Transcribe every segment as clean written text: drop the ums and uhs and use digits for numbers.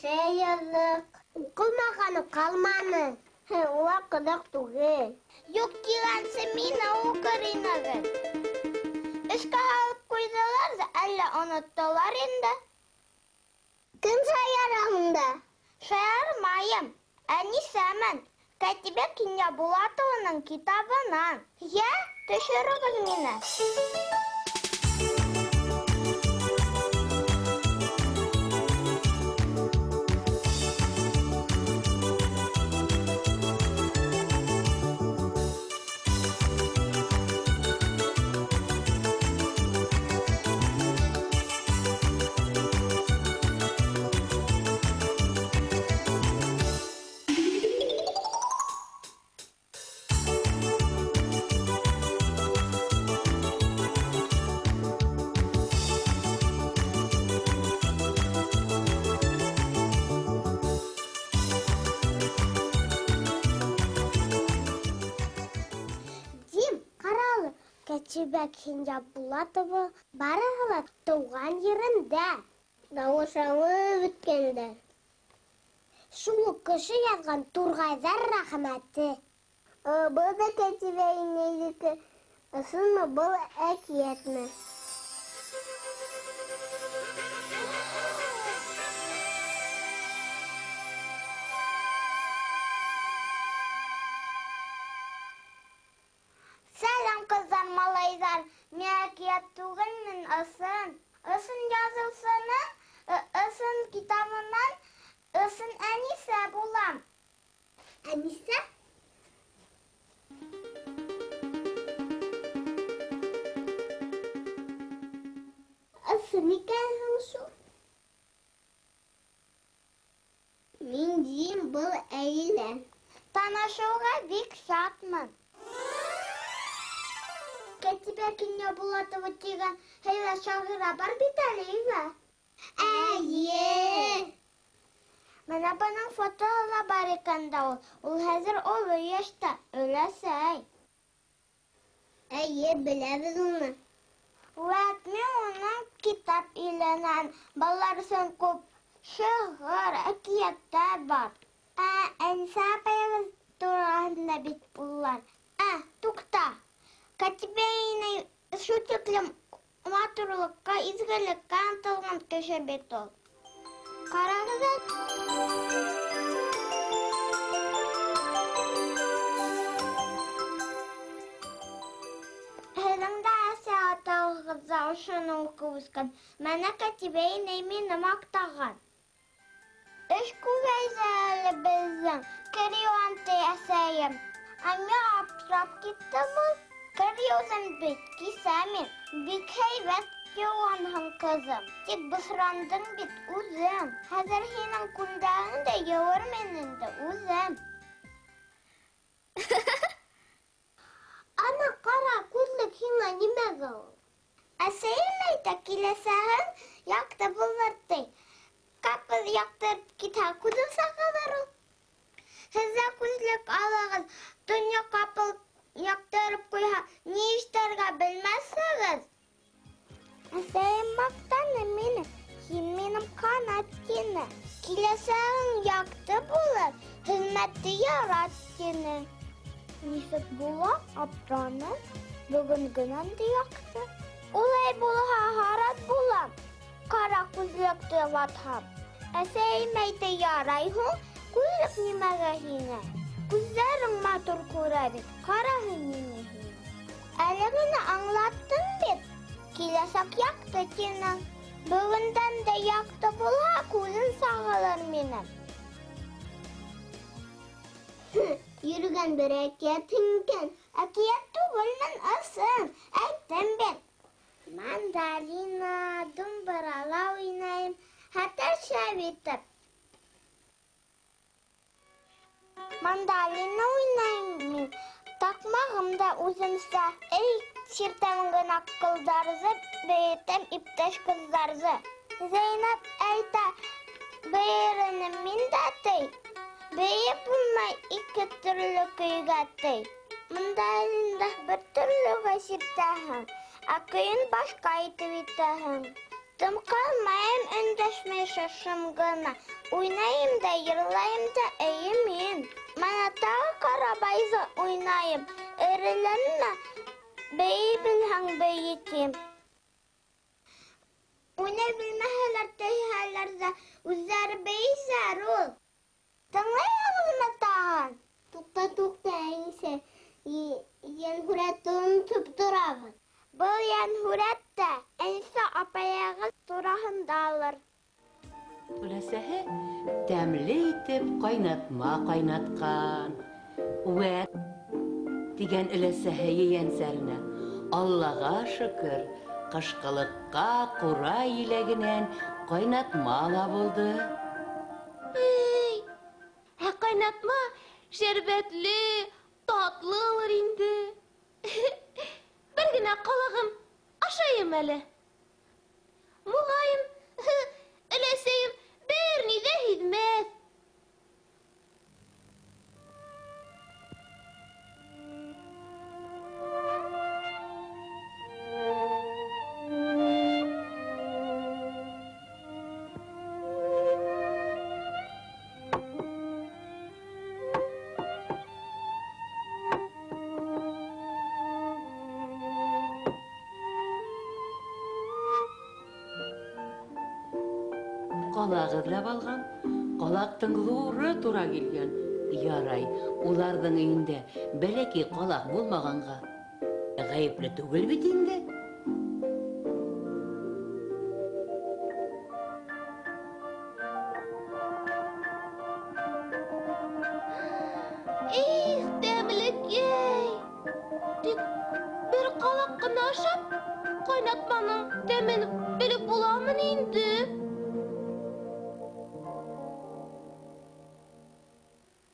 Эссе яҙҙыҡ. Уҡылмағаны ҡалманы. Улар ҡыҙыҡ түгел. Юҡ тигәнсе мине уҡыр инегеҙ. Эшкә һалып ҡуйҙылар ҙа, әллә оноттолар инде. Кем шаяра унда? Шаярмайым. Әнисәмен. Кәтибә Кинйәбулатованың китабынан. Йә, төшөрөгөҙ мине. Кәтибә Кинйәбулатова барыһы ла тыуған ерендә. Дауышланып бөткәндәр. Шул уҡ кеше яҙған Турғайҙар рәхмәте. Был да Кәтибә инәйҙеке. Ысынмы был, әкиәтме? Сәләм, ҡыҙҙар, малайҙар. Мин әкиәт түгелмен, ысын. Ысын яҙыусының, ысын китабынан ысын Әнисә булам. Әнисә? Ысын икәнһең шул. Мин тием, был Әйилә. Танышыуға бик шатмын. Кәтибә Кинйәбулатова тигән һәйбәт шағира бар бит әле, әйбә? Эйе. Бына бының фотоһы ла бар икән дә ул. Ул хәҙер оло йәштә, өләсәй. Эйе, беләбеҙ уны. Вәт, мин уның китап иленән балалар өсөн күп шиғыр, әкиәттәр бар. Ә Әнисә апайыбыҙ тураһында бит улар. Ә, туҡта. Кәтибә инәй шул тиклем матурлыҡҡа, изгелеккә ынтылған кеше бит ул. Ҡарағыҙ әле. Һеҙҙең дә әсә атағыҙ ҙа ошоно уҡып үҫкән. Мәнә Кәтибә инәй мине маҡтаған. Эш күбәйҙе әле беҙҙең. Кер йыуам ти әсәйем. Ә мин аптырап киттем ул. Кер йыуҙым бит, кисә мин. Бик һәйбәт йыуғанһың, ҡыҙым. Тик бысрандың бит үҙең. Хәҙер һинең күлдәгеңде йыуырмын инде үҙем. Ана, ҡара, күҙлек һиңә нимәгә ул? Әсәйем әйтә, киләсәгең яҡты булыр ти. Ҡапыл яҡтырып китһә, күҙең сағылыр ул. Һеҙ ҙә күҙлек алығыҙ, донъя ҡапыл яҡтырып ҡуйһа, ни эшләргә белмәҫһегеҙ. Әсәйем маҡтаны мине, һин минең ҡанат тине. Киләсәгең яҡты булыр, хеҙмәтте ярат тине. Нисек була, аптыраны, бөгөн генәм дә яҡты. Улай булһа, һарат булам, ҡара күҙлекте ватһам. Әсәйем әйтә, ярай һуң, күҙлек нимәгә һиңә? Күҙҙәрең матур күрә бит, ҡараһы нимә һиңә? Әле генә аңлаттың бит, киләсәк яҡты тинең. Бөгөндән дә яҡты булһа, күҙем сағылыр минең. Йөрөгән бер әкиәтһең икән. Әкиәт түгелмен, ысын, әйттем бит. Мандолина, думбырала уйнайым, хәтәр шәп итеп. Мандолина уйнайым мин, таҡмағым да үҙемсә. Эй, сиртәм генә ҡылдарҙы, бейетәм иптәш ҡыҙҙарҙы. Зәйнәп әйтә, бейеренем мин дә ти. Бейеп булмай ике төрлө көйгә ти. Мандолинда бер төрлөгә сиртәһең, ә көйөн башҡа итеп итәһең. Тын ҡалмайым, өндәшмәй шым ғына. Уйнайым да, йырлайым да, эйе мин. Мана тағы ҡарабайҙы уйнайым. Эреләнмә, бейей белһәң, бейе тим. Уйнай белмәһәләр, тейһәләр ҙә, үҙҙәре бейейҙәр ул. Тыңлайһығыҙмы тағын? Туҡта, туҡта, Әнисә, йәнһүрәтте онотоп торабыҙ. Был йәнһүрәт тә Әнисә апайығыҙ тураһындалыр. Өләсәһе тәмле итеп ҡайнатма ҡайнатҡан. Үәт, тигән өләсәһе ейәнсәренә. Аллаға шөкөр, ҡышҡылыҡҡа ҡура еләгенән ҡайнатма ла булды. Эй, ә ҡайнатма шәрбәтле, татлылыр инде. Бер генә ҡалағым ашайым әле. Моғайын, өләсәйем бер ни ҙә һиҙмәҫ. Ҡалаҡ эҙләп алған, ҡалаҡтың ҙуры тура килгән. Ярай, уларҙың өйөндә бәләкәй ҡалаҡ булмағанға ғәйепле түгел бит инде. Их, тәмлекәй! Тик бер ҡалаҡ ҡына ашап, ҡайнатманың тәмен белеп буламы ни инде?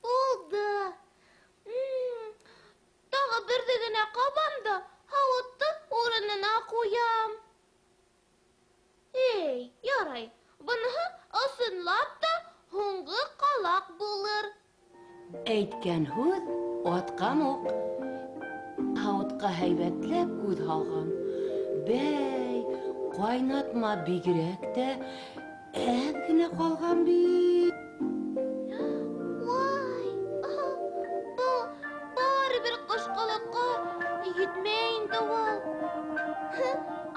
Булды. Тағы берҙе генә ҡабам да һауытты урынына ҡуям. Эй, ярай, быныһы ысынлап та һуңғы ҡалаҡ булыр. Әйткән һүҙ атҡан уҡ. Һауытҡа һәйбәтләп күҙ һалған. Бәй, ҡайнатма бигерәк тә әҙ генә ҡалған бит. Вай, был барыбер ҡышҡылыҡҡа етмәй инде ул.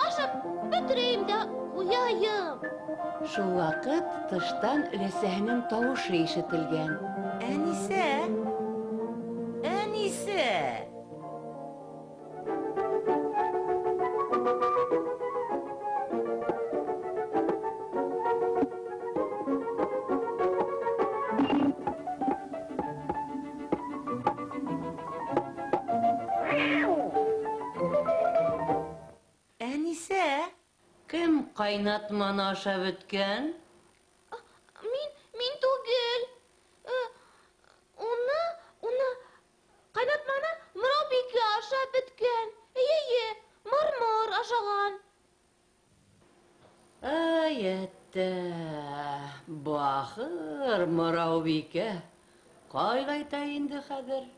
Ашап бөтөрәйем дә ҡуяйым. Шул ваҡыт тыштан өләсәһенең тауышы ишетелгән. Әнисә! Әнисә! Әнисә, кем ҡайнатманы ашап бөткән? Мин түгел. Уны ҡайнатманы Мыраубикә ашап бөткән. Эйе, мыр-мыр ашаған. Ай, әттә, бахыр Мыраубикә. Ҡайғайта инде хәҙер.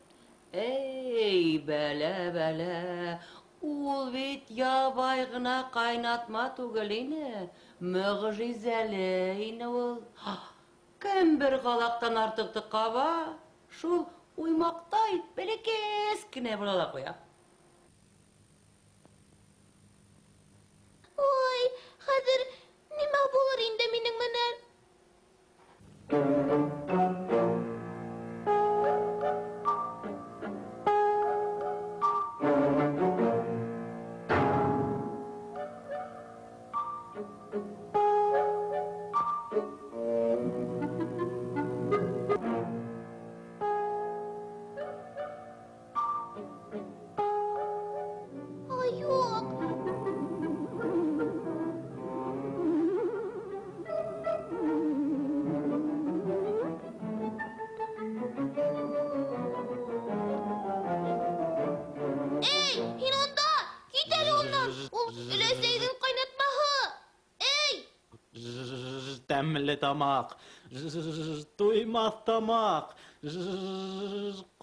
Эй, бәлә, бәлә. Ул бит ябай ғына ҡайнатма түгел ине, мөғжизәле ине ул. Кем бер ҡалаҡтан артыҡты ҡаба, шул уймаҡтай бәләкәс кенә була ла ҡуя. Ой, хәҙер нимә булыр инде минең менән? Тәмле тамаҡ, туймаҫ тамаҡ,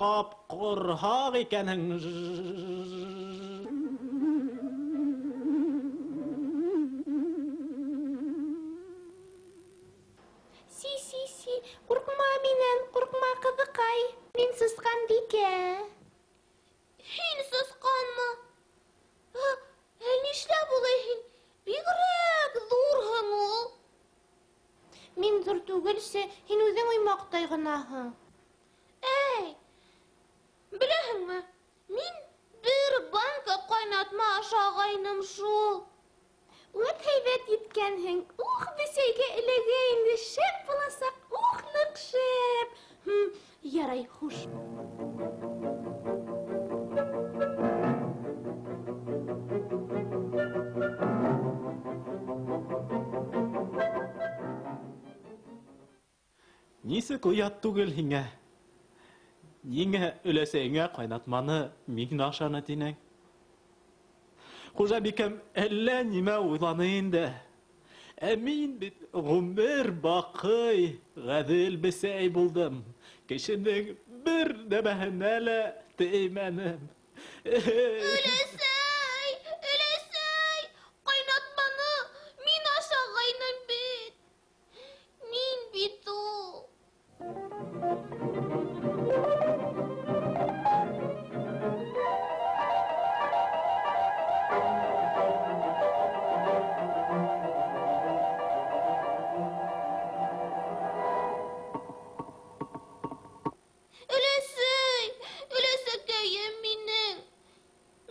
ҡап ҡорһаҡ икәнһең. ҙур түгелсе, һин үҙең уймаҡтай ғынаһың. Эй, беләһеңме, мин бер банка ҡайнатма ашағайным шул. Үт һәйбәт еткәнһең. Ух, бесәйгә эләгә инде, шәп буласаҡ. Ух, ныҡ шәп. Ярай, хуш. Нисек оят түгел һиңә? Ниңә өләсәйеңә ҡайнатманы мин ашаны тинең? Хужабикәм әллә нимә уйланы инде. Ә мин бит ғүмер баҡый ғәҙел бесәй булдым. Кешенең бер нәмәһенә лә теймәнем. Өләсәй, өләсәй, ҡайнатманы мин ашағайным бит. Мин бит ул. Өләсәй, өләсәкәйем минең.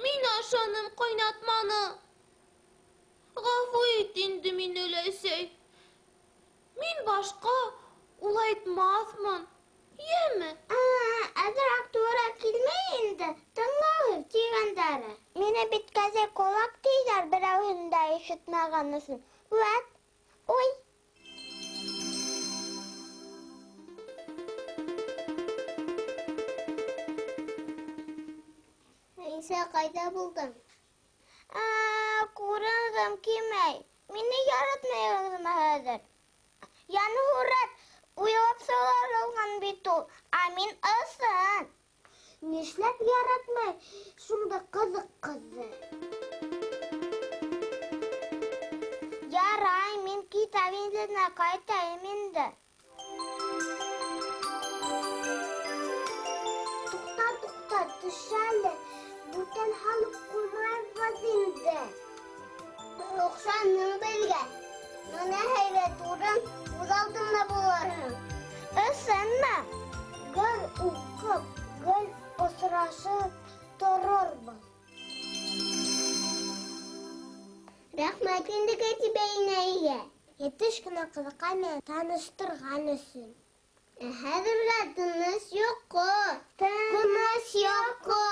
Мин ашаным ҡайнатманы. Ғәфү ит инде мине, өләсәй. Мин башҡа улайтмаҫмын. Йәме? Әҙерәк тура килмәй инде. Тыңлағыҙ тигәндәре. Мине бит кәзә ҡолаҡ тиҙәр берәүһен дә ишетмәгән өсөн. Үәт, уй. Рәйсә, ҡайҙа булдың? Күренгем килмәй. Мине яратмайһыңмы хәҙер? Яны һүрәт уйлап сығарылған бит ул, ә мин ысын. Нишләп яратмай шундай ҡыҙыҡ ҡыҙҙы? Ярай, мин китап иленә ҡайтайым инде. Туҡта, туҡта, төш әле. Бүтән һалып ҡуймайбыҙ инде. Оҡшаның беҙгә. Бына һәйбәт урын, үҙ алдыңда булырһың. Ысынмы? Гел уҡып, гел осрашып торорбоҙ. Рәхмәт инде Кәтибә инәйгә. Етеш кенә ҡыҙыҡай менән таныштырған өсөн. Ә хәҙергә тыныс йоҡо. Тыныс йоҡо.